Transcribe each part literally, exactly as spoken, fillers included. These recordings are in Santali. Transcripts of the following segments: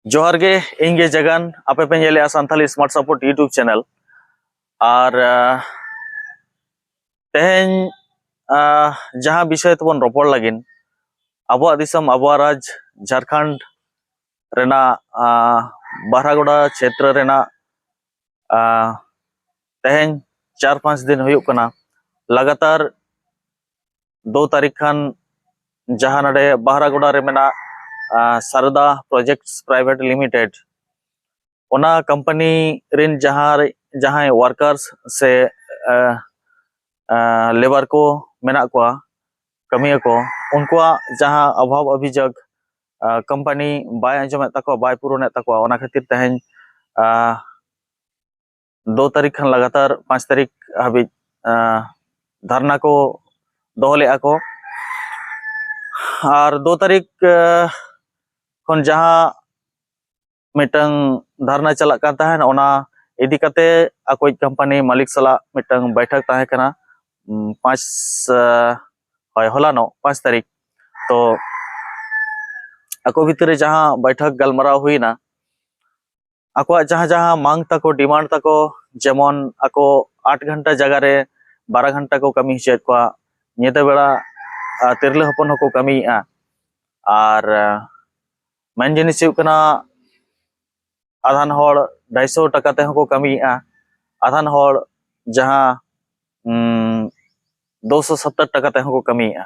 ᱡᱚᱦᱟᱨ ᱜᱮ, ᱤᱧ ᱜᱮ ᱡᱟᱜᱟᱱ, ᱟᱯᱮ ᱯᱮ ᱧᱮᱞᱮᱜᱼᱟ Santali Smart Support YouTube channel᱾ ᱟᱨ ᱟᱦ, ᱛᱮᱦᱮᱧ ᱟᱦ, ᱡᱟᱦᱟᱸ ᱵᱤᱥᱚᱭ ᱛᱮᱵᱚᱱ ᱨᱚᱯᱚᱲ ᱞᱟᱹᱜᱤᱫ, ᱟᱵᱚᱣᱟᱜ ᱫᱤᱥᱚᱢ, ᱟᱵᱚᱣᱟᱜ ᱨᱟᱡᱽ ᱡᱷᱟᱲᱠᱷᱚᱸᱰ ᱨᱮᱱᱟᱜ ᱟᱦ, ᱵᱟᱦᱨᱟᱜᱚᱲᱟ ᱪᱷᱮᱛᱨᱚ ᱨᱮᱱᱟᱜ ᱟᱦ, ᱛᱮᱦᱮᱧ ᱪᱟᱨ ᱯᱟᱸᱪ ᱫᱤᱱ ᱦᱩᱭᱩᱜ ᱠᱟᱱᱟ, ᱞᱟᱜᱟᱛᱟᱨ ᱫᱩ ᱛᱟᱹᱨᱤᱠᱷ ᱠᱷᱟᱱ ᱡᱟᱦᱟᱸ ᱱᱚᱰᱮ ᱵᱟᱦᱨᱟᱜᱚᱲᱟ ᱨᱮ ᱢᱮᱱᱟᱜ ᱟᱦ, ᱥᱟᱨᱚᱫᱟ Projects Private Limited, ᱚᱱᱟ ᱠᱳᱢᱯᱟᱱᱤ ᱨᱮᱱ ᱡᱟᱦᱟᱸ ᱡᱟᱦᱟᱸᱭ workers ᱥᱮ ᱟᱦ, ᱟᱦ, labour ᱠᱚ ᱢᱮᱱᱟᱜ ᱠᱚᱣᱟ, ᱠᱟᱹᱢᱤᱭᱟᱹ ᱠᱚ, ᱩᱱᱠᱩᱣᱟᱜ ᱡᱟᱦᱟᱸ ᱚᱵᱷᱟᱵᱽ ᱚᱵᱷᱤᱡᱳᱜᱽ ᱟᱦ, ᱠᱳᱢᱯᱟᱱᱤ ᱵᱟᱭ ᱟᱸᱡᱚᱢᱮᱫ ᱛᱟᱠᱚᱣᱟ, ᱵᱟᱭ ᱯᱩᱨᱚᱱᱮᱫ ᱛᱟᱠᱚᱣᱟ, ᱚᱱᱟ ᱠᱷᱟᱹᱛᱤᱨ ᱛᱮᱦᱮᱧ ᱟᱦ, ᱫᱩ ᱛᱟᱹᱨᱤᱠᱷ ᱠᱷᱚᱱ ᱞᱟᱜᱟᱛᱟᱨ ᱯᱟᱸᱪ ᱛᱟᱹᱨᱤᱠᱷ ᱦᱟᱹᱵᱤᱡ ᱟᱦ, ᱫᱷᱟᱨᱱᱟ ᱠᱚ ᱫᱚᱦᱚ ᱞᱮᱫᱼᱟ ᱠᱚ᱾ ᱟᱨ ᱫᱩ ᱛᱟᱹᱨᱤᱠᱷ ᱟᱦ, ᱠᱷᱚᱱ ᱡᱟᱦᱟᱸ ᱢᱤᱫᱴᱟᱝ ᱫᱷᱟᱨᱱᱟ ᱪᱟᱞᱟᱜ ᱠᱟᱱ ᱛᱟᱦᱮᱸᱱ, ᱚᱱᱟ ᱤᱫᱤ ᱠᱟᱛᱮ ᱟᱠᱚᱭᱤᱡ ᱠᱳᱢᱯᱟᱱᱤ ᱢᱟᱹᱞᱤᱠ ᱥᱟᱞᱟᱜ ᱢᱤᱫᱴᱟᱝ ᱵᱟᱭᱴᱷᱚᱠ ᱛᱟᱦᱮᱸ ᱠᱟᱱᱟ᱾ ᱩᱢ, ᱯᱟᱸᱪ, ᱟᱦ, ᱦᱳᱭ, ᱦᱚᱞᱟᱱᱚᱜ ᱯᱟᱸᱪ ᱛᱟᱹᱨᱤᱠᱷ᱾ ᱛᱚ ᱟᱠᱚ ᱵᱷᱤᱛᱤᱨ ᱨᱮ ᱡᱟᱦᱟᱸ ᱵᱟᱭᱴᱷᱚᱠ ᱜᱟᱞᱢᱟᱨᱟᱣ ᱦᱩᱭᱱᱟ, ᱟᱠᱚᱣᱟᱜ ᱡᱟᱦᱟᱸ ᱡᱟᱦᱟᱸ ᱢᱟᱝ ᱛᱟᱠᱚ, demand ᱛᱟᱠᱚ, ᱡᱮᱢᱚᱱ ᱟᱠᱚ ᱟᱴ ᱜᱷᱚᱱᱴᱟ ᱡᱟᱭᱜᱟ ᱨᱮ ᱵᱟᱨᱚ ᱜᱷᱚᱱᱴᱟ ᱠᱚ ᱠᱟᱹᱢᱤ ᱦᱚᱪᱚᱭᱮᱫ ᱠᱚᱣᱟ, ᱧᱤᱫᱟᱹ ᱵᱮᱲᱟ ᱟᱦ, ᱛᱤᱨᱞᱟᱹ ᱦᱚᱯᱚᱱ ᱦᱚᱸᱠᱚ ᱠᱟᱹᱢᱤᱭᱮᱫᱼᱟ᱾ ᱟᱨ ᱟᱦ, ᱢᱮᱱ ᱡᱤᱱᱤᱥ ᱦᱩᱭᱩᱜ ᱠᱟᱱᱟ, ᱟᱫᱷᱟᱱ ᱦᱚᱲ ᱰᱷᱟᱭᱥᱚ ᱴᱟᱠᱟ ᱛᱮᱦᱚᱸ ᱠᱚ ᱠᱟᱹᱢᱤᱭᱮᱫᱼᱟ, ᱟᱫᱷᱟᱱ ᱦᱚᱲ ᱡᱟᱦᱟᱸ ᱩᱢ, ᱫᱩᱥᱚ ᱥᱚᱛᱛᱚᱨ ᱴᱟᱠᱟ ᱛᱮᱦᱚᱸ ᱠᱚ ᱠᱟᱹᱢᱤᱭᱮᱫᱼᱟ᱾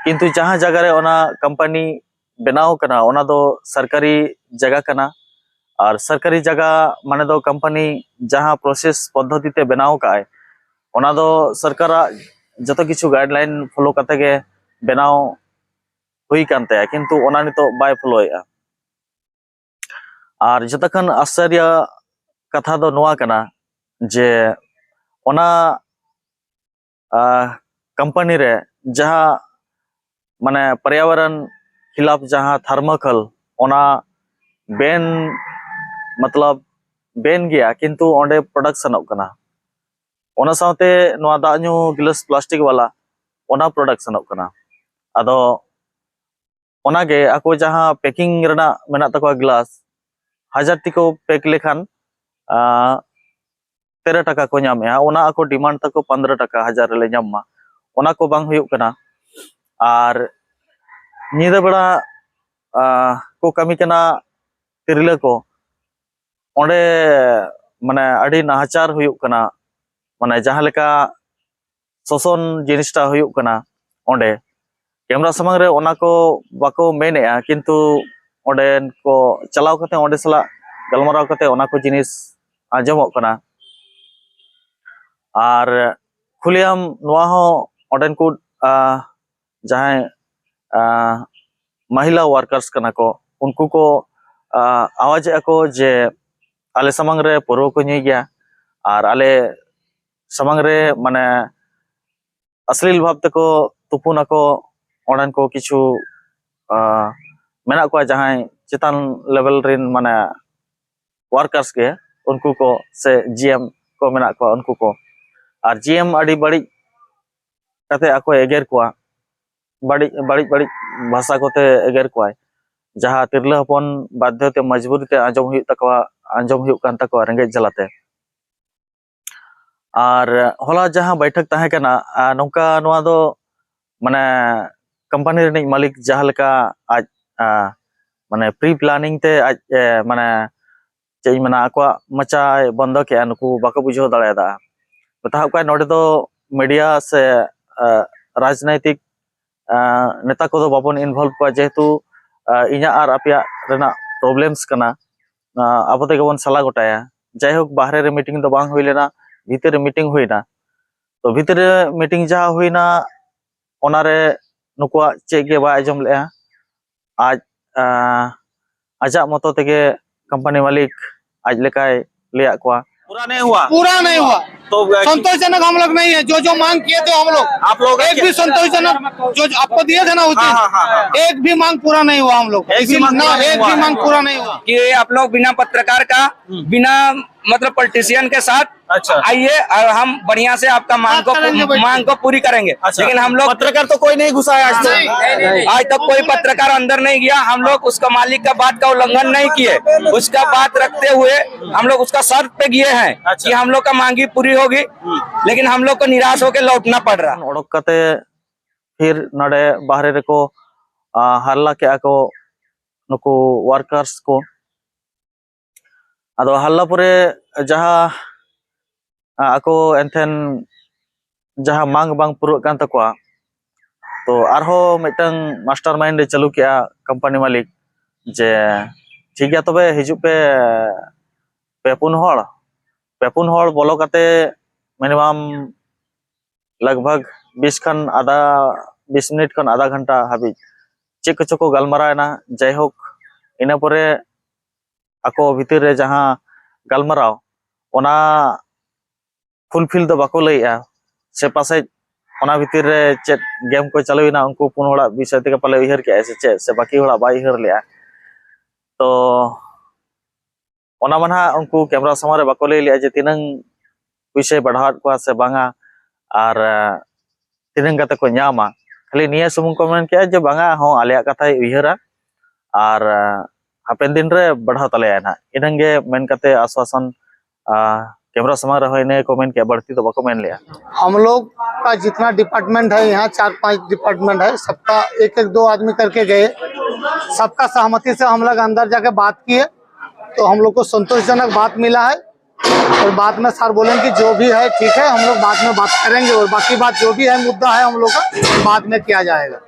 ᱠᱤᱱᱛᱩ ᱡᱟᱦᱟᱸ ᱡᱟᱭᱜᱟ ᱨᱮ ᱚᱱᱟ ᱠᱳᱢᱯᱟᱱᱤ ᱵᱮᱱᱟᱣ ᱠᱟᱱᱟ, ᱚᱱᱟ ᱫᱚ ᱥᱚᱨᱠᱟᱨᱤ ᱡᱟᱭᱜᱟ ᱠᱟᱱᱟ᱾ ᱟᱨ ᱥᱚᱨᱠᱟᱨᱤ ᱡᱟᱭᱜᱟ ᱢᱟᱱᱮ ᱫᱚ ᱠᱳᱢᱯᱟᱱᱤ ᱡᱟᱦᱟᱸ process ᱯᱚᱫᱽᱫᱷᱚᱛᱤ ᱛᱮ ᱵᱮᱱᱟᱣ ᱠᱟᱜᱼᱟᱭ, ᱚᱱᱟ ᱫᱚ ᱥᱚᱨᱠᱟᱨᱟᱜ ᱡᱚᱛᱚ ᱠᱤᱪᱷᱩ guideline follow ᱠᱟᱛᱮ ᱜᱮ ᱵᱮᱱᱟᱣ ᱦᱩᱭ ᱠᱟᱱ ᱛᱟᱭᱟ, ᱠᱤᱱᱛᱩ ᱚᱱᱟ ᱱᱤᱛᱚᱜ ᱵᱟᱭ ᱯᱷᱳᱞᱳᱭᱮᱫᱼᱟ᱾ ᱟᱨ ᱡᱚᱛᱚ ᱠᱷᱚᱱ ᱟᱥᱪᱚᱨᱡᱚ ᱠᱟᱛᱷᱟ ᱫᱚ ᱱᱚᱣᱟ ᱠᱟᱱᱟ ᱡᱮ ᱚᱱᱟ ᱟᱦ, ᱠᱳᱢᱯᱟᱱᱤ ᱨᱮ ᱡᱟᱦᱟᱸ ᱢᱟᱱᱮ ᱯᱚᱨᱭᱟᱵᱚᱨᱚᱱ ᱠᱷᱤᱞᱟᱯ ᱡᱟᱦᱟᱸ thermocol, ᱚᱱᱟ ᱵᱮᱱ, ᱢᱚᱛᱞᱚᱵ ᱵᱮᱱ ᱜᱮᱭᱟ, ᱠᱤᱱᱛᱩ ᱚᱸᱰᱮ ᱯᱨᱚᱰᱟᱠᱥᱚᱱᱚᱜ ᱠᱟᱱᱟ᱾ ᱚᱱᱟ ᱥᱟᱶᱛᱮ ᱱᱚᱣᱟ ᱫᱟᱜ ᱧᱩ ᱜᱤᱞᱟᱹᱥ ᱯᱞᱟᱥᱴᱤᱠ ᱵᱟᱞᱟ, ᱚᱱᱟ ᱯᱨᱚᱰᱟᱠᱥᱚᱱᱚᱜ ᱠᱟᱱᱟ᱾ ᱟᱫᱚ ᱚᱱᱟᱜᱮ ᱟᱠᱚ ᱡᱟᱦᱟᱸ ᱯᱮᱠᱤᱝ ᱨᱮᱱᱟᱜ ᱢᱮᱱᱟᱜ ᱛᱟᱠᱚᱣᱟ ᱜᱞᱟᱥ, ᱦᱟᱡᱟᱨ ᱴᱤ ᱠᱚ ᱯᱮᱠ ᱞᱮᱠᱷᱟᱱ ᱟᱨ ᱛᱮᱨᱚ ᱴᱟᱠᱟ ᱠᱚ ᱧᱟᱢᱮᱜᱼᱟ᱾ ᱚᱱᱟ ᱟᱠᱚ ᱰᱤᱢᱟᱱᱰ ᱛᱟᱠᱚ ᱯᱚᱱᱫᱽᱨᱚ ᱴᱟᱠᱟ, ᱦᱟᱡᱟᱨ ᱨᱮᱞᱮ ᱧᱟᱢ ᱢᱟ, ᱚᱱᱟ ᱠᱚ ᱵᱟᱝ ᱦᱩᱭᱩᱜ ᱠᱟᱱᱟ᱾ ᱟᱨ ᱧᱤᱫᱟᱹ ᱵᱮᱲᱟ ᱟᱨ ᱠᱚ ᱠᱟᱹᱢᱤ ᱠᱟᱱᱟ ᱛᱤᱨᱞᱟᱹ ᱠᱚ, ᱚᱸᱰᱮ ᱢᱟᱱᱮ ᱟᱹᱰᱤ ᱱᱟᱦᱟᱪᱟᱨ ᱦᱩᱭᱩᱜ ᱠᱟᱱᱟ᱾ ᱢᱟᱱᱮ ᱡᱟᱦᱟᱸ ᱞᱮᱠᱟ ᱥᱳᱥᱚᱱ ᱡᱤᱱᱤᱥᱴᱟ ᱦᱩᱭᱩᱜ ᱠᱟᱱᱟ ᱚᱸᱰᱮ, ᱠᱮᱢᱨᱟ ᱥᱟᱢᱟᱝ ᱨᱮ ᱚᱱᱟ ᱠᱚ ᱵᱟᱠᱚ ᱢᱮᱱᱮᱜᱼᱟ, ᱠᱤᱱᱛᱩ ᱚᱸᱰᱮᱱ ᱠᱚ ᱪᱟᱞᱟᱣ ᱠᱟᱛᱮ, ᱚᱸᱰᱮ ᱥᱟᱞᱟᱜ ᱜᱟᱞᱢᱟᱨᱟᱣ ᱠᱟᱛᱮ ᱚᱱᱟ ᱠᱚ ᱡᱤᱱᱤᱥ ᱟᱸᱡᱚᱢᱚᱜ ᱠᱟᱱᱟ᱾ ᱟᱨ ᱠᱷᱩᱞᱮᱟᱢ ᱱᱚᱣᱟ ᱦᱚᱸ ᱚᱸᱰᱮᱱ ᱠᱚ ᱟᱸ, ᱡᱟᱦᱟᱸᱭ ᱟᱸ, ᱢᱟᱦᱤᱞᱟ ᱣᱟᱨᱠᱟᱨᱥ ᱠᱟᱱᱟ ᱠᱚ, ᱩᱱᱠᱩ ᱠᱚ ᱟᱸ, ᱟᱣᱟᱡᱮᱜᱼᱟ ᱠᱚ ᱡᱮ ᱟᱞᱮ ᱥᱟᱢᱟᱝ ᱨᱮ ᱯᱟᱹᱨᱣᱟᱹ ᱠᱚ ᱧᱩᱭ ᱜᱮᱭᱟ ᱟᱨ ᱟᱞᱮ ᱥᱟᱢᱟᱝ ᱨᱮ ᱢᱟᱱᱮ ᱚᱥᱞᱤᱞ ᱵᱷᱟᱵᱽ ᱛᱮᱠᱚ ᱛᱩᱯᱩᱱ ᱟᱠᱚ᱾ ᱚᱸᱰᱮᱱ ᱠᱚ ᱠᱤᱪᱷᱩ ᱟᱸ, ᱢᱮᱱᱟᱜ ᱠᱚᱣᱟ ᱡᱟᱦᱟᱸᱭ ᱪᱮᱛᱟᱱ ᱞᱮᱵᱮᱞ ᱨᱮᱱ ᱢᱟᱱᱮ ᱣᱟᱨᱠᱟᱨᱥ ᱜᱮ, ᱩᱱᱠᱩ ᱠᱚ ᱥᱮ ᱡᱤ ᱮᱢ ᱠᱚ ᱢᱮᱱᱟᱜ ᱠᱚᱣᱟ, ᱩᱱᱠᱩ ᱠᱚ᱾ ᱟᱨ ᱡᱤ ᱮᱢ ᱟᱹᱰᱤ ᱵᱟᱹᱲᱤᱡ ᱠᱟᱛᱮ ᱟᱠᱚᱭ ᱮᱜᱮᱨ ᱠᱚᱣᱟ, ᱵᱟᱹᱲᱤᱡ ᱵᱟᱹᱲᱤᱡ ᱵᱟᱹᱲᱤᱡ ᱵᱷᱟᱥᱟ ᱠᱚᱛᱮ ᱮᱜᱮᱨ ᱠᱚᱣᱟᱭ, ᱡᱟᱦᱟᱸ ᱛᱤᱨᱞᱟᱹ ᱦᱚᱯᱚᱱ ᱵᱟᱫᱽᱫᱷᱚ ᱛᱮ ᱢᱚᱡᱽᱵᱩᱨᱤ ᱛᱮ ᱟᱸᱡᱚᱢ ᱦᱩᱭᱩᱜ ᱛᱟᱠᱚᱣᱟ, ᱟᱸᱡᱚᱢ ᱦᱩᱭᱩᱜ ᱠᱟᱱ ᱛᱟᱠᱚᱣᱟ ᱨᱮᱸᱜᱮᱡ ᱡᱟᱞᱟᱛᱮ᱾ ᱟᱨ ᱦᱚᱞᱟ ᱡᱟᱦᱟᱸ ᱵᱟᱭᱴᱷᱚᱠ ᱛᱟᱦᱮᱸ ᱠᱟᱱᱟ, ᱟᱨ ᱱᱚᱝᱠᱟ ᱱᱚᱣᱟ ᱫᱚ ᱢᱟᱱᱮ ᱠᱳᱢᱯᱟᱱᱤ ᱨᱤᱱᱤᱡ ᱢᱟᱹᱞᱤᱠ ᱡᱟᱦᱟᱸ ᱞᱮᱠᱟ ᱟᱡ ᱟᱸ, ᱢᱟᱱᱮ ᱯᱨᱤ ᱯᱞᱟᱱᱤᱝ ᱛᱮ ᱟᱡ ᱮ, ᱢᱟᱱᱮ ᱪᱮᱫ ᱤᱧ ᱢᱮᱱᱟ, ᱟᱠᱚᱣᱟᱜ ᱢᱚᱪᱟᱭ ᱵᱚᱱᱫᱚ ᱠᱮᱜᱼᱟ, ᱱᱩᱠᱩ ᱵᱟᱠᱚ ᱵᱩᱡᱷᱟᱹᱣ ᱫᱟᱲᱮᱭᱟᱫᱟ᱾ ᱢᱮᱛᱟ ᱠᱚ ᱠᱟᱱᱟ ᱱᱚᱰᱮ ᱫᱚ ᱢᱤᱰᱤᱭᱟ ᱥᱮ ᱟᱸ, ᱨᱟᱡᱽᱱᱳᱭᱛᱤᱠ ᱟᱸ, ᱱᱮᱛᱟ ᱠᱚᱫᱚ ᱵᱟᱵᱚᱱ ᱤᱱᱵᱷᱚᱞᱵᱷ ᱠᱚᱣᱟ, ᱡᱮᱦᱮᱛᱩ ᱟᱸ, ᱤᱧᱟᱹᱜ ᱟᱨ ᱟᱯᱮᱭᱟᱜ ᱨᱮᱱᱟᱜ ᱯᱨᱚᱵᱞᱮᱢᱥ ᱠᱟᱱᱟ᱾ ᱟᱸ, ᱟᱵᱚ ᱛᱮᱜᱮ ᱵᱚᱱ ᱥᱟᱞᱟ ᱜᱚᱴᱟᱭᱟ᱾ ᱡᱟᱭᱦᱳᱠ, ᱵᱟᱦᱨᱮ ᱨᱮ ᱢᱤᱴᱤᱝ ᱫᱚ ᱵᱟᱝ ᱦᱩᱭ ᱞᱮᱱᱟ, ᱵᱷᱤᱛᱤᱨ ᱨᱮ ᱢᱤᱴᱤᱝ ᱦᱩᱭᱱᱟ᱾ ᱛᱚ ᱵᱷᱤᱛᱤᱨ ᱨᱮ ᱢᱤᱴᱤᱝ ᱡᱟᱦᱟᱸ ᱦᱩᱭᱱᱟ, ᱚᱱᱟᱨᱮ ᱱᱩᱠᱩᱣᱟᱜ ᱪᱮᱫ ᱜᱮ ᱵᱟᱭ ᱟᱸᱡᱚᱢ ᱞᱮᱜᱼᱟ᱾ ᱟᱡ ᱟᱸ, ᱟᱡᱟᱜ ᱢᱚᱛᱚ ᱛᱮᱜᱮ ᱠᱳᱢᱯᱟᱱᱤ ᱢᱟᱹᱞᱤᱠ ᱟᱡ ᱞᱮᱠᱟᱭ ᱞᱟᱹᱭᱟᱫ ᱠᱚᱣᱟ᱾ पूरा नहीं हुआ। पूरा नहीं हुआ। तो, अ, संतोषजनक हम लोग नहीं है। जो जो मांग किए थे हम लोग, आप लोग एक क्या भी संतोषजनक, जो जो आपको दिए थे ना उस दिन, हाँ, हाँ, हाँ, हाँ। एक भी मांग पूरा नहीं हुआ हम लोग। एक भी मांग ना, पूरा नहीं एक हुआ भी है। मांग पूरा नहीं हुआ। कि आप लोग बिना पत्रकार का, हम्म। बिना, मतलब, पॉलिटिशियन के साथ अच्छा। आइए और हम बढ़िया से आपका मांग बात को करेंगे बैठ के। मांग को पूरी करेंगे। अच्छा। लेकिन हम लोग पत्रकार तो कोई नहीं घुसा है आज तक। नहीं। आज तक कोई पत्रकार अंदर नहीं गया। हम लोग उसका मालिक का बात का उल्लंघन नहीं किए, उसका बात रखते हुए हम लोग उसका शर्त पे गए हैं अच्छा। कि हम लोग का मांगी पूरी होगी, लेकिन हम लोग को निराश होकर लौटना पड़ रहा। ᱚᱰᱚᱠ ᱠᱟᱛᱮ ᱯᱷᱤᱨ ᱱᱚᱰᱮ ᱵᱟᱦᱨᱮ ᱨᱮᱠᱚ, ᱟ, ᱦᱟᱞᱞᱟ ᱠᱮᱜᱼᱟ ᱠᱚ ᱱᱩᱠᱩ ᱣᱟᱨᱠᱟᱨᱥ ᱠᱚ᱾ ᱟᱫᱚ ᱦᱟᱞᱞᱟ ᱯᱚᱨᱮ ᱡᱟᱦᱟᱸ, ᱟ, ᱟᱠᱚ ᱮᱱᱛᱷᱮᱱ ᱡᱟᱦᱟᱸ ᱢᱟᱝ ᱵᱟᱝ ᱯᱩᱨᱟᱹᱜ ᱠᱟᱱ ᱛᱟᱠᱚᱣᱟ, ᱛᱚ ᱟᱨᱦᱚᱸ ᱢᱤᱫᱴᱟᱝ ᱢᱟᱥᱴᱟᱨ ᱢᱟᱭᱤᱱᱰ ᱮ ᱪᱟᱹᱞᱩ ᱠᱮᱜᱼᱟ ᱠᱳᱢᱯᱟᱱᱤ ᱢᱟᱹᱞᱤᱠ, ᱡᱮ ᱴᱷᱤᱠ ᱜᱮᱭᱟ, ᱛᱚᱵᱮ ᱦᱤᱡᱩᱜ ᱯᱮ ᱯᱮ ᱯᱩᱱ ᱦᱚᱲ, ᱯᱮ ᱯᱩᱱ ᱦᱚᱲ ᱵᱚᱞᱚ ᱠᱟᱛᱮ ᱢᱤᱱᱤᱢᱟᱢ ᱞᱟᱜᱽ ᱵᱷᱟᱜᱽ ᱵᱤᱥ ᱠᱷᱚᱱ ᱟᱫᱷᱟ, ᱵᱤᱥ ᱢᱤᱱᱤᱴ ᱠᱷᱚᱱ ᱟᱫᱷᱟ ᱜᱷᱚᱱᱴᱟ ᱦᱟᱹᱵᱤᱡ ᱪᱮᱫ ᱠᱚᱪᱚ ᱠᱚ ᱜᱟᱞᱢᱟᱨᱟᱣ ᱮᱱᱟ᱾ ᱡᱟᱭᱦᱳᱠ, ᱤᱱᱟᱹ ᱯᱚᱨᱮ ᱟᱠᱚ ᱵᱷᱤᱛᱤᱨ ᱨᱮ ᱡᱟᱦᱟᱸ ᱜᱟᱞᱢᱟᱨᱟᱣ, ᱚᱱᱟ ᱯᱷᱩᱞᱯᱷᱤᱞ ᱫᱚ ᱵᱟᱠᱚ ᱞᱟᱹᱭᱮᱜᱼᱟ, ᱥᱮ ᱯᱟᱥᱮᱡ ᱚᱱᱟ ᱵᱷᱤᱛᱤᱨ ᱨᱮ ᱪᱮᱫ ᱜᱮᱢ ᱠᱚ ᱪᱟᱹᱞᱩᱭᱮᱱᱟ, ᱩᱱᱠᱩ ᱯᱩᱱ ᱦᱚᱲᱟᱜ ᱵᱤᱥᱚᱭ ᱛᱮᱜᱮ ᱯᱟᱞᱮ ᱩᱭᱦᱟᱹᱨ ᱠᱮᱜᱼᱟᱭ ᱥᱮ ᱪᱮᱫ, ᱥᱮ ᱵᱟᱹᱠᱤ ᱦᱚᱲᱟᱜ ᱵᱟᱭ ᱩᱭᱦᱟᱹᱨ ᱞᱮᱜᱼᱟ᱾ ᱛᱚ ᱚᱱᱟ ᱢᱟ ᱱᱟᱦᱟᱜ ᱩᱱᱠᱩ ᱠᱮᱢᱨᱟ ᱥᱟᱢᱟᱝ ᱨᱮ ᱵᱟᱠᱚ ᱞᱟᱹᱭ ᱞᱮᱜᱼᱟ ᱡᱮ ᱛᱤᱱᱟᱹᱝ ᱯᱩᱭᱥᱟᱹᱭ ᱵᱟᱲᱦᱟᱣᱟᱫ ᱠᱚᱣᱟ ᱥᱮ ᱵᱟᱝᱟ, ᱟᱨ, ᱟᱸ, ᱛᱤᱱᱟᱹᱝ ᱠᱟᱛᱮ ᱠᱚ ᱧᱟᱢᱟ᱾ ᱠᱷᱟᱹᱞᱤ ᱱᱤᱭᱟᱹ ᱥᱩᱢᱩᱝ ᱠᱚ ᱢᱮᱱ ᱠᱮᱜᱼᱟ ᱡᱮ ᱵᱟᱝᱟ, ᱦᱚᱸ, ᱟᱞᱮᱭᱟᱜ ᱠᱟᱛᱷᱟᱭ ᱩᱭᱦᱟᱹᱨᱟ, ᱟᱨ, ᱟᱸ, ᱦᱟᱯᱮᱱ ᱫᱤᱱ ᱨᱮ ᱵᱟᱲᱦᱟᱣ ᱛᱟᱞᱮᱭᱟᱭ ᱱᱟᱦᱟᱜ᱾ ᱤᱱᱟᱹᱝ ᱜᱮ ᱢᱮᱱ ᱠᱟᱛᱮ ᱟᱥᱣᱟᱥᱚᱱ, ᱟᱸ, ᱠᱮᱢᱨᱟ ᱥᱟᱢᱟᱝ ᱨᱮᱦᱚᱸ ᱤᱱᱟᱹ ᱜᱮᱠᱚ ᱢᱮᱱ ᱠᱮᱜᱼᱟ, ᱵᱟᱹᱲᱛᱤ ᱫᱚ ᱵᱟᱠᱚ ᱢᱮᱱ ᱞᱮᱜᱼᱟ᱾ हम लोग का जितना डिपार्टमेंट है, यहाँ चार पांच डिपार्टमेंट है, सबका एक एक दो आदमी करके गए, सबका सहमति से हम लोग अंदर जाके बात किए, तो हम लोग को संतोषजनक बात मिला है। और बाद में सर बोलेंगे कि जो भी है ठीक है, हम लोग बाद में बात करेंगे, और बाकी बात जो भी है, मुद्दा है हम लोग का, बाद में किया जाएगा।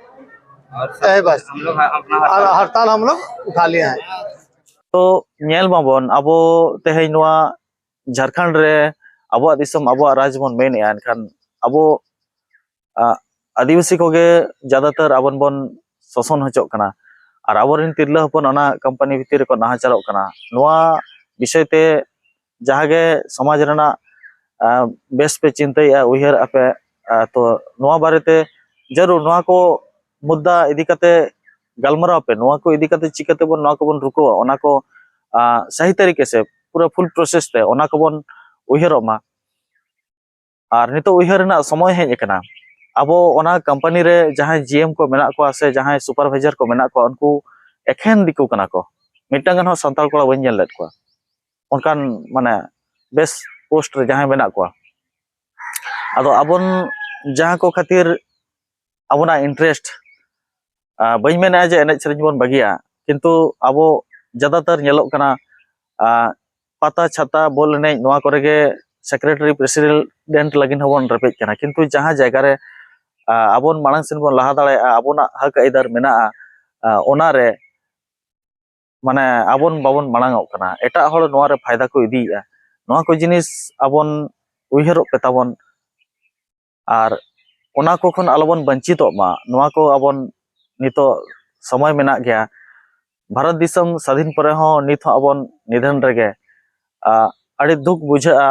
और यही बस। हम लोग अपना और हड़ताल हम लोग उठा लिए हैं। ᱛᱚ ᱧᱮᱞ ᱢᱟᱵᱚᱱ, ᱟᱵᱚ ᱛᱮᱦᱮᱧ ᱱᱚᱣᱟ ᱡᱷᱟᱲᱠᱷᱚᱸᱰ ᱨᱮ ᱟᱵᱚᱣᱟᱜ ᱫᱤᱥᱚᱢ, ᱟᱵᱚᱣᱟᱜ ᱨᱟᱡᱽ ᱵᱚᱱ ᱢᱮᱱᱮᱜᱼᱟ, ᱮᱱᱠᱷᱟᱱ ᱟᱵᱚ, ᱟ, ᱟᱹᱫᱤᱵᱟᱹᱥᱤ ᱠᱚᱜᱮ ᱡᱟᱫᱟᱛᱟᱨ ᱟᱵᱚ ᱵᱚᱱ ᱥᱳᱥᱚᱱ ᱦᱚᱪᱚᱜ ᱠᱟᱱᱟ᱾ ᱟᱨ ᱟᱵᱚᱨᱮᱱ ᱛᱤᱨᱞᱟᱹ ᱦᱚᱯᱚᱱ ᱚᱱᱟ ᱠᱳᱢᱯᱟᱱᱤ ᱵᱷᱤᱛᱤᱨ ᱨᱮᱠᱚ ᱱᱟᱦᱟᱪᱟᱨᱚᱜ ᱠᱟᱱᱟ᱾ ᱱᱚᱣᱟ ᱵᱤᱥᱚᱭ ᱛᱮ ᱡᱟᱦᱟᱸ ᱜᱮ ᱥᱚᱢᱟᱡᱽ ᱨᱮᱱᱟᱜ ᱟᱨ ᱵᱮᱥ ᱯᱮ ᱪᱤᱱᱛᱟᱹᱭᱮᱫᱼᱟ, ᱩᱭᱦᱟᱹᱨ ᱟᱯᱮ᱾ ᱟᱨ ᱛᱚ ᱱᱚᱣᱟ ᱵᱟᱨᱮᱛᱮ ᱡᱟᱹᱨᱩᱲ ᱱᱚᱣᱟ ᱠᱚ ᱢᱩᱫᱽᱫᱟ ᱤᱫᱤ ᱠᱟᱛᱮ ᱜᱟᱞᱢᱟᱨᱟᱣ ᱯᱮ, ᱱᱚᱣᱟ ᱠᱚ ᱤᱫᱤ ᱠᱟᱛᱮ ᱪᱤᱠᱟᱹ ᱛᱮᱵᱚᱱ ᱱᱚᱣᱟ ᱠᱚᱵᱚᱱ ᱨᱩᱠᱟᱹᱣᱟ, ᱚᱱᱟ ᱠᱚ ᱟᱨ ᱥᱟᱦᱤ ᱛᱟᱹᱨᱤᱠᱮ ᱥᱮ ᱯᱩᱨᱟᱹ ᱯᱷᱩᱞ ᱯᱨᱚᱥᱮᱥ ᱛᱮ ᱚᱱᱟ ᱠᱚᱵᱚᱱ ᱩᱭᱦᱟᱹᱨᱚᱜ ᱢᱟ᱾ ᱟᱨ ᱱᱤᱛᱚᱜ ᱩᱭᱦᱟᱹᱨ ᱨᱮᱱᱟᱜ ᱥᱚᱢᱚᱭ ᱦᱮᱡ ᱟᱠᱟᱱᱟ᱾ ᱟᱵᱚ ᱚᱱᱟ ᱠᱳᱢᱯᱟᱱᱤ ᱨᱮ ᱡᱟᱦᱟᱸᱭ ᱡᱤ ᱮᱢ ᱠᱚ ᱢᱮᱱᱟᱜ ᱠᱚᱣᱟ ᱥᱮ ᱡᱟᱦᱟᱸᱭ ᱥᱩᱯᱟᱨᱵᱷᱟᱭᱡᱟᱨ ᱠᱚ ᱢᱮᱱᱟᱜ ᱠᱚᱣᱟ, ᱩᱱᱠᱩ ᱮᱠᱷᱮᱱ ᱫᱤᱠᱩ ᱠᱟᱱᱟ ᱠᱚ᱾ ᱢᱤᱫᱴᱟᱝ ᱜᱟᱱ ᱦᱚᱸ ᱥᱟᱱᱛᱟᱲ ᱠᱚᱲᱟ ᱵᱟᱹᱧ ᱧᱮᱞ ᱞᱮᱫ ᱠᱚᱣᱟ ᱚᱱᱠᱟᱱ, ᱢᱟᱱᱮ, ᱵᱮᱥ ᱯᱳᱥᱴ ᱨᱮ ᱡᱟᱦᱟᱸᱭ ᱢᱮᱱᱟᱜ ᱠᱚᱣᱟ᱾ ᱟᱫᱚ ᱟᱵᱚᱱ ᱡᱟᱦᱟᱸ ᱠᱚ ᱠᱷᱟᱹᱛᱤᱨ ᱟᱵᱚᱱᱟᱜ ᱤᱱᱴᱟᱨᱮᱥᱴ, ᱵᱟᱹᱧ ᱢᱮᱱᱮᱫᱼᱟ ᱡᱮ ᱮᱱᱮᱡ ᱥᱮᱨᱮᱧ ᱵᱚᱱ ᱵᱟᱹᱜᱤᱭᱟ, ᱠᱤᱱᱛᱩ ᱟᱵᱚ ᱡᱟᱫᱟᱛᱟᱨ ᱧᱮᱞᱚᱜ ᱠᱟᱱᱟ, ᱟᱨ ᱯᱟᱛᱟ ᱪᱷᱟᱛᱟ, ᱵᱚᱞ ᱮᱱᱮᱡ, ᱱᱚᱣᱟ ᱠᱚᱨᱮ ᱜᱮ ᱥᱮᱠᱨᱮᱴᱟᱨᱤ ᱯᱨᱮᱥᱤᱰᱮᱱᱴ ᱞᱟᱹᱜᱤᱫ ᱦᱚᱸᱵᱚᱱ ᱨᱮᱯᱮᱡ ᱠᱟᱱᱟ, ᱠᱤᱱᱛᱩ ᱡᱟᱦᱟᱸ ᱡᱟᱭᱜᱟ ᱨᱮ ᱟᱨ ᱟᱵᱚᱱ ᱢᱟᱲᱟᱝ ᱥᱮᱱ ᱵᱚᱱ ᱞᱟᱦᱟ ᱫᱟᱲᱮᱭᱟᱜᱼᱟ, ᱟᱵᱚᱱᱟᱜ ᱦᱚᱠ ᱟᱹᱭᱫᱟᱹᱨ ᱢᱮᱱᱟᱜᱼᱟ, ᱟᱨ ᱚᱱᱟᱨᱮ, ᱢᱟᱱᱮ, ᱟᱵᱚᱱ ᱵᱟᱵᱚᱱ ᱢᱟᱲᱟᱝ ᱚᱜ ᱠᱟᱱᱟ, ᱮᱴᱟᱜ ᱦᱚᱲ ᱱᱚᱣᱟ ᱨᱮ ᱯᱷᱟᱭᱫᱟ ᱠᱚ ᱤᱫᱤᱭᱮᱫᱼᱟ᱾ ᱱᱚᱣᱟ ᱠᱚ ᱡᱤᱱᱤᱥ ᱟᱵᱚᱱ ᱩᱭᱦᱟᱹᱨᱚᱜ ᱯᱮ ᱛᱟᱵᱚᱱ, ᱟᱨ ᱚᱱᱟ ᱠᱚ ᱠᱷᱚᱱ ᱟᱞᱚᱵᱚᱱ ᱵᱚᱧᱪᱤᱛᱚᱜ ᱢᱟ᱾ ᱱᱚᱣᱟ ᱠᱚ ᱟᱵᱚᱱ ᱱᱤᱛᱚᱜ ᱥᱚᱢᱚᱭ ᱢᱮᱱᱟᱜ ᱜᱮᱭᱟ᱾ ᱵᱷᱟᱨᱚᱛ ᱫᱤᱥᱚᱢ ᱥᱟᱹᱫᱷᱤᱱ ᱯᱚᱨᱮ ᱦᱚᱸ ᱱᱤᱛ ᱦᱚᱸ ᱟᱵᱚᱱ ᱱᱤᱫᱷᱟᱹᱱ ᱨᱮᱜᱮ᱾ ᱟᱨ ᱟᱹᱰᱤ ᱫᱩᱠ ᱵᱩᱡᱷᱟᱹᱜᱼᱟ,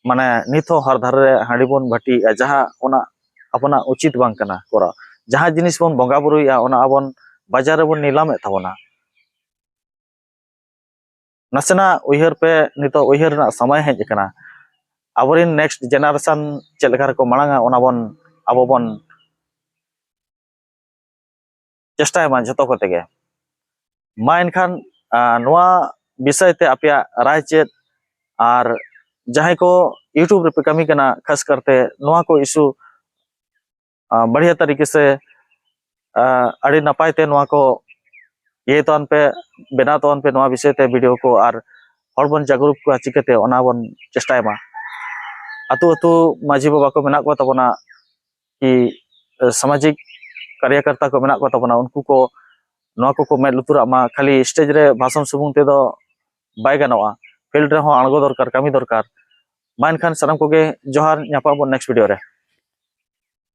ᱢᱟᱱᱮ, ᱱᱤᱛ ᱦᱚᱸ ᱦᱚᱨ ᱫᱷᱟᱨᱮ ᱨᱮ ᱦᱟᱺᱰᱤ ᱵᱚᱱ ᱵᱷᱟᱹᱴᱤᱭᱮᱫᱼᱟ, ᱡᱟᱦᱟᱸ ᱚᱱᱟ ᱟᱵᱚᱱᱟᱜ ᱩᱪᱤᱛ ᱵᱟᱝ ᱠᱟᱱᱟ ᱠᱚᱨᱟᱣ᱾ ᱡᱟᱦᱟᱸ ᱡᱤᱱᱤᱥ ᱵᱚᱱ ᱵᱚᱸᱜᱟ ᱵᱩᱨᱩᱭᱮᱫᱼᱟ, ᱚᱱᱟ ᱟᱵᱚᱱ ᱵᱟᱡᱟᱨ ᱨᱮᱵᱚᱱ ᱱᱤᱞᱟᱢᱮᱫ ᱛᱟᱵᱚᱱᱟ᱾ ᱱᱟᱥᱮᱱᱟᱜ ᱩᱭᱦᱟᱹᱨ ᱯᱮ, ᱱᱤᱛᱚᱜ ᱩᱭᱦᱟᱹᱨ ᱨᱮᱱᱟᱜ ᱥᱚᱢᱚᱭ ᱦᱮᱡ ᱟᱠᱟᱱᱟ᱾ ᱟᱵᱚᱨᱮᱱ ᱱᱮᱠᱥᱴ ᱡᱮᱱᱟᱨᱮᱥᱚᱱ ᱪᱮᱫ ᱞᱮᱠᱟ ᱨᱮᱠᱚ ᱢᱟᱲᱟᱝᱟ, ᱚᱱᱟ ᱵᱚᱱ, ᱟᱵᱚ ᱵᱚᱱ ᱪᱮᱥᱴᱟᱭ ᱢᱟ ᱡᱷᱚᱛᱚ ᱠᱚᱛᱮ ᱜᱮ᱾ ᱢᱟ ᱮᱱᱠᱷᱟᱱ, ᱟᱨ, ᱱᱚᱣᱟ ᱵᱤᱥᱚᱭ ᱛᱮ ᱟᱯᱮᱭᱟᱜ ᱨᱟᱭ ᱪᱮᱫ? ᱟᱨ ᱡᱟᱦᱟᱸᱭ ᱠᱚ YouTube ᱨᱮᱯᱮ ᱠᱟᱹᱢᱤ ᱠᱟᱱᱟ, ᱠᱷᱟᱥ ᱠᱟᱨᱛᱮ ᱱᱚᱣᱟ ᱠᱚ ᱤᱥᱩ, ᱟᱨ, ᱵᱟᱲᱤᱭᱟ ᱛᱟᱹᱨᱤᱠᱷ ᱥᱮ, ᱟᱨ, ᱟᱹᱰᱤ ᱱᱟᱯᱟᱭ ᱛᱮ ᱱᱚᱣᱟ ᱠᱚ ᱤᱭᱟᱹ ᱛᱟᱵᱚᱱ ᱯᱮ, ᱵᱮᱱᱟᱣ ᱛᱟᱵᱚᱱ ᱯᱮ ᱱᱚᱣᱟ ᱵᱤᱥᱚᱭ ᱛᱮ ᱵᱷᱤᱰᱤᱭᱳ ᱠᱚ, ᱟᱨ ᱦᱚᱲ ᱵᱚᱱ ᱡᱟᱜᱽᱨᱩᱠ ᱠᱚᱣᱟ ᱪᱤᱠᱟᱹᱛᱮ, ᱚᱱᱟ ᱵᱚᱱ ᱪᱮᱥᱴᱟᱭ ᱢᱟ᱾ ᱟᱹᱛᱩ ᱟᱹᱛᱩ ᱢᱟᱹᱡᱷᱤ ᱵᱟᱵᱟ ᱠᱚ ᱢᱮᱱᱟᱜ ᱠᱚ ᱛᱟᱵᱚᱱᱟ, ᱠᱤ ᱥᱟᱢᱟᱡᱤᱠ ᱠᱟᱨᱭᱟᱠᱚᱨᱛᱟ ᱠᱚ ᱢᱮᱱᱟᱜ ᱠᱚ ᱛᱟᱵᱚᱱᱟ, ᱩᱱᱠᱩ ᱠᱚ ᱱᱚᱣᱟ ᱠᱚᱠᱚ ᱢᱮᱫ ᱞᱩᱛᱩᱨᱟᱜ ᱢᱟ᱾ ᱠᱷᱟᱹᱞᱤ ᱥᱴᱮᱡᱽ ᱨᱮ ᱵᱷᱟᱥᱚᱱ ᱥᱩᱢᱩᱝ ᱛᱮᱫᱚ ᱵᱟᱭ ᱜᱟᱱᱚᱜᱼᱟ, ᱯᱷᱤᱞᱰ ᱨᱮᱦᱚᱸ ᱟᱬᱜᱚ ᱫᱚᱨᱠᱟᱨ, ᱠᱟᱹᱢᱤ ᱫᱚᱨᱠᱟᱨ᱾ ᱢᱟ ᱮᱱᱠᱷᱟᱱ ᱥᱟᱱᱟᱢ ᱠᱚᱜᱮ ᱡᱚᱦᱟᱨ, ᱧᱟᱯᱟᱢ ᱟᱵᱚᱱ ᱱᱮᱠᱥᱴ ᱵᱷᱤᱰᱤᱭᱳ ᱨᱮ᱾